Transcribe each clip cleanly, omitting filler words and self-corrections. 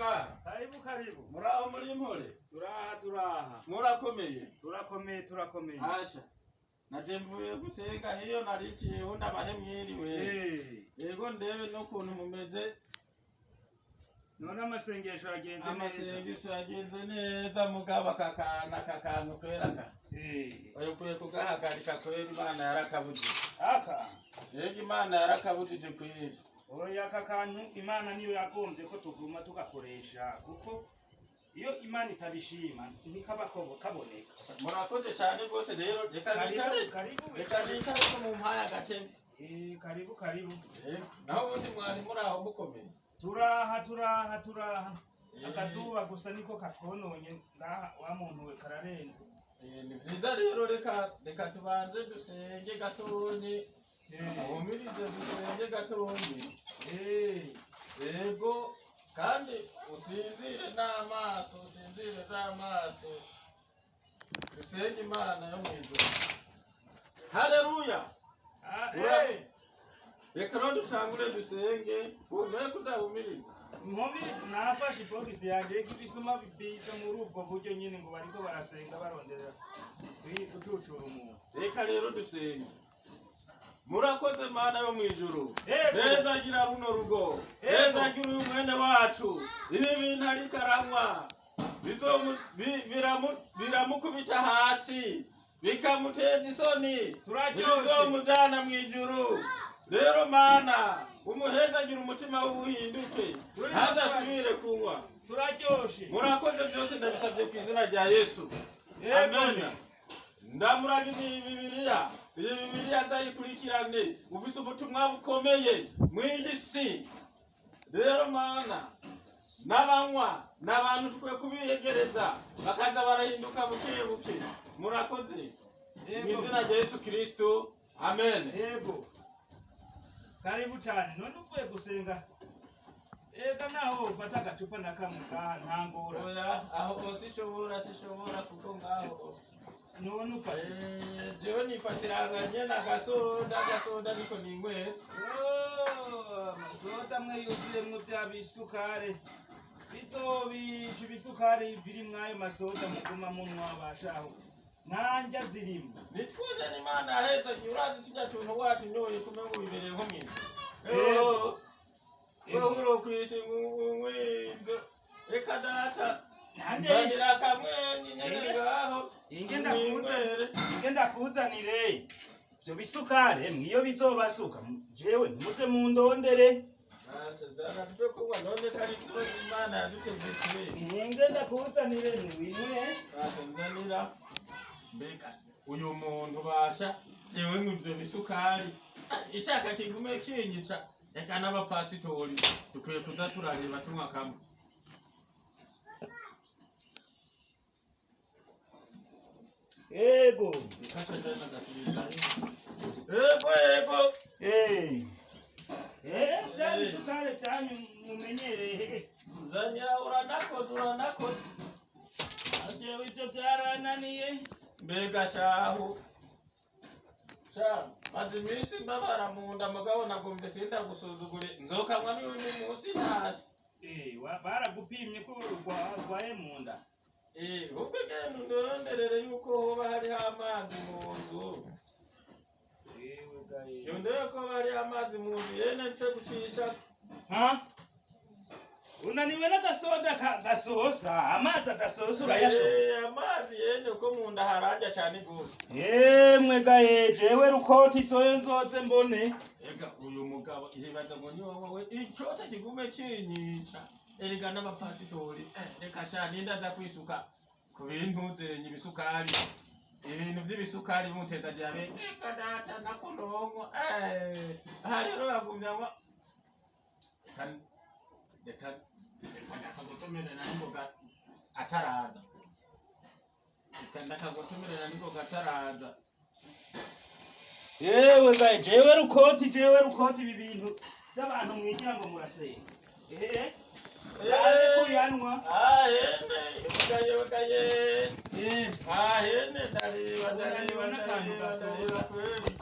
Ngaha. Karibu, karibu. Muraho, muri impore? Turaha, turaha. Murakomeye? Turakomeye, turakomeye. Asha, naje mvuye gusenga hiyo, nariciyeho ndabahe mwiriwe. Yego, ndebe n'ukuntu mumeze. None amasengesho yagenze neza? Amasengesho yagenze neza, mugabo aka kantu kwera ka ukwiye kugahagarika kwera, Imana yarakabujije. Aka? Yego, Imana yarakabujije kwera. Oya, aka kantu Imana niyo yagombye ko tuguma tugakoresha, kuko iyo Imana itabishima ntikaba kaboneka. Murakoze cyane rwose. Rero reka nicare. Karibu. Reka nicare ko mumpaye agatebe. Karibu, karibu. Yego, naho ubundi mwari muri aho mukomeye? Turaha, turaha, turaha. Akazuba gusa niko katwononye ngaha, wa muntu we, kararenze. Ni vyiza rero, reka tubanze dusenge gatonyi. Uhumirize dusenge gatonyi. Yego, kandi usinzire n'amaso, usinzire n'amaso, dusenge Imana yo mw'ijuru. Haleluya! Ah, Reka rero dutangure dusenge, umere kudahumiriza. Nkobi nafashe ibogisi yanje, reka ibisuma biza muri ubwo buryo nyine ngo bariko barasenga barondera gucucura umuntu. Reka rero dusenge. Murakoze, Mana yo mw'ijuru. Yego. Neza gira runo rugo. Yego. Neza gira uyu mwene wacu. Ibi bintu ariko aranywa biramukubita hasi, bikamuteza isoni. Turaryoshe. Bizomujana mw'ijuru. Rero Mana, umuhezagira umutima w'ubuhinduke, ntazasubire kunywa. Turaryoshe. Murakoze, byose ndabisabye ku izina rya Yesu. Yego. Amen. Ndamuragiza iyi Bibiliya, iyi Bibiliya nzayikurikirane, ufise ubutumwa bukomeye mw'iyi si. Rero Mana, n'abanywa n'abantu dukwiye kubiyegereza, bakaza barahinduka buke buke. Murakoze, mu izina rya Yesu Kristo, amen. Yego, karibu cyane. None uvuye gusenga, ega naho ufata agacupa na kamwe ka ntangora. Oya, aho sishobora, sishobora, kuko ngaho None ufata jewe nifatiranga nyene agasoda, agasoda niko ninywera. Oh, amasoda amwe yuzuyemwo bya bisukari bizobica, ibisukari biri mwayo masoda muguma munwa bashaho ntanjya zirimo. Nitwuze n'Imana yahezagiye, urazi turya tuntu watunyoye kumwe ngo wibereye nko mw'inzu. Yego. Wewe urokwisi ngwibyo, reka data. Nanjye nzanira akamwenyi nyene ngaho. Inge ndakuze. Ninywere. Inge ndakuzanire ivyo bisukari, mwiyo bizobasuka jewe ntimuze mundondere. Ase, zana tuje kunywa, none ko ari byo Imana yadutegetse. Inge ndakuzanire ntiwinwe. Ase, nzanira. Mbega uyu muntu basha, jewe nk'ivyo bisukari icaka kigume kinyica. Reka n'abapasitori dukwiye kuza turareba tunywa kamwe. Yego. Kasha tena ndasubizayo. Yego, yego. Bya bisukari byanyu mumenyereye. Nzanira, uranakoze, uranakoze. Jewe ivyo byarananiye. Mbega shahu sha, maze iminsi mbabara mu nda, mugabo nagombye sindagusuzugure, nzokamwa n'undi munsi ntasi. Baragupimye ko urwaye mu nda? Ubwo genda undonderere yuko hoba hariho amazi mu nzu. Ewe gaye. Yondere ko hoba hariho amazi mu nzu yene mpfe gucisha. Ha? Unaniwe n'agasoda gasosa, amazi adasosa urayashobora? Amazi yene, ko mu nda haranja cyane rwose. Emwe gaye, jewe rukoti zoyo nzoze mbone. Ega uyu mugabo yibaza ngo ni wowe, icyota kigume kinyica. Erega n'abapasitori, reka sha, ninde aza kwisuka ku bintu zenye ibisukari, ibintu by'ibisukari bimuteza diyabete? Reka data, nako aha rero bagumya ngo reka, reka, reka ndakagutumirira n'ingoga ataraza, reka ndakagutumirira n'ingoga ataraza. Yewe gaye, jewe rukoti, jewe rukoti, ibi bintu by'abantu mwigira ngo murasenga, ehe, yaje kuyanwa. Ahene gaye gaye. Ahene ndareba, ndareba. Unaniwe n'akantu Ndareba. gasoza. Ndareba kweli.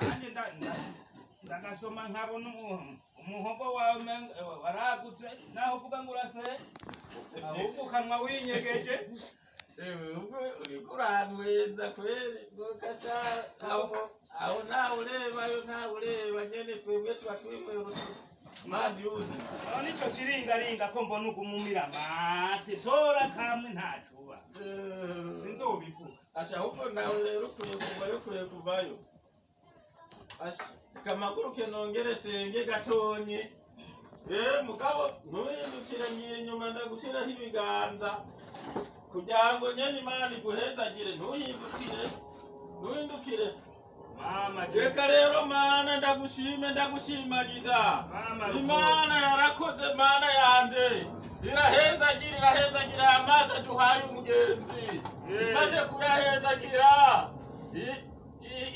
Nanjye ndagasoma nkabona umuhogo wawe. Waduze naho uvuga ngo urase, ahubwo ukanwa winyegeje. Ewe, ubwo uriko urantwenza kweri, gukasha aho aho ntawe urebayo, ntawe ureba nyene, twebwe tuba twinywera amazi y'ubuzima. None ico kiringaringa ko mbona ugumumira amate, tora kamwe ntacuba, sinzobivuga. Asha, ahubwo nawe rero ukwiye kuvayo, ukwiye kuvayo. Asha, kamaguruke nongere senge gatonye. Mugabo ntuhindukire, ngiye inyuma ndagushiraho ibiganza kugira ngo nyene Imana iguhezagire. Ntuhindukire, ntuhindukire. Mama je. Reka rero, Mana, ndagushime, ndagushimagiza. Mama. Imana yarakoze, Mana yanje irahezagira, irahezagira amazi aduhaye umugenzi. Imaze kuyahezagira,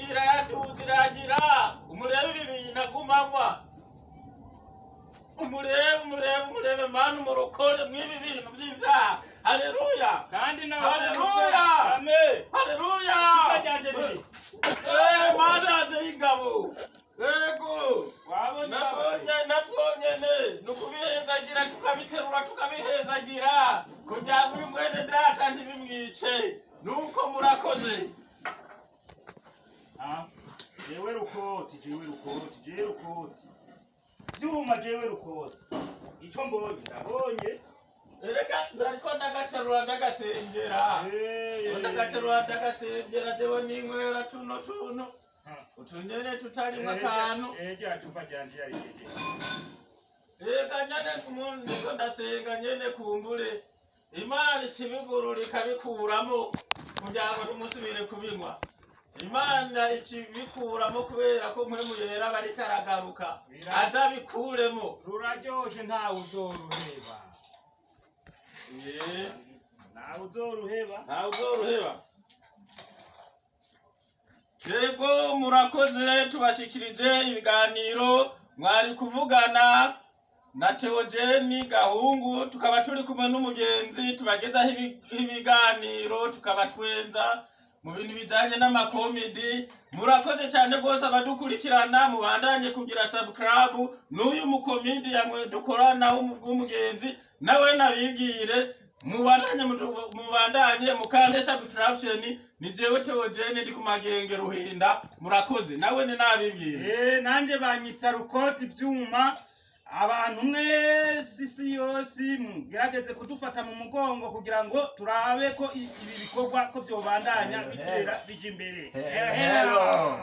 irayaduza, iragira umurebe ibi bintu agumanywa. Umurebe, umurebe, umurebe, Mana, umurokore mw'ibi bintu by'ibyaha. Haleluya! Kandi nawe. Haleluya! Amen. Haleluya! Icupa ryanje riri. Mana yanje y'ingabo, ego. Wabonye? Nabonye, nabwo nyene ni ukubihezagira, tukabiterura, tukabihezagira kugira ngo uyu mwene data ntibimwice. Nuko murakoze. Ah, jewe Rukoti, jewe Rukoti, jewe Rukoti vyuma, jewe Rukoti, ico mbonye ndabonye. Erega ndariko ndagaterura, ndagasengera. Ndagaterura, ndagasengera. Jewe ninywera tuno tuntu utunyene tutarimwo akantu. Rya cupa ryanje yarigeze. Reka nyene umuntu ndiko ndasenga nyene, kumbure Imana ikibigurura ikabikuramo kugira ngo ntimusubire kubinywa. Imana ikibikuramo kubera ko Mpwemu Yera aba ariko aragaruka, aza abikuremo. Ruraryoshe, ntawe uzoruheba. Ntawe uzoruheba. Ntawe uzoruheba. Yego, murakoze, tubashikirije ibiganiro. Mwari kuvugana na Theogene Gahungu, tukaba turi kumwe n'umugenzi tubagezaho ibiganiro, tukabatwenza mu bintu bijanye n'amakomidi. Murakoze cyane rwose abadukurikirana, mubandanye kugira subscribe. N'uyu mukomidi yamwe dukorana w'umugenzi nawe nabibwire, mubandanye mubandanye mukande subscription. Ni jewe Theogene, ndi ku Magenge Ruhinda. Murakoze, nawe ni nabibwire. Nanje banyita Rukoti ivyuma. Abantu mwese, isi yose, mugerageze kudufata mu mugongo kugira ngo turabe ko ibi bikorwa ko vyobandanya bitera bija imbere. Hello.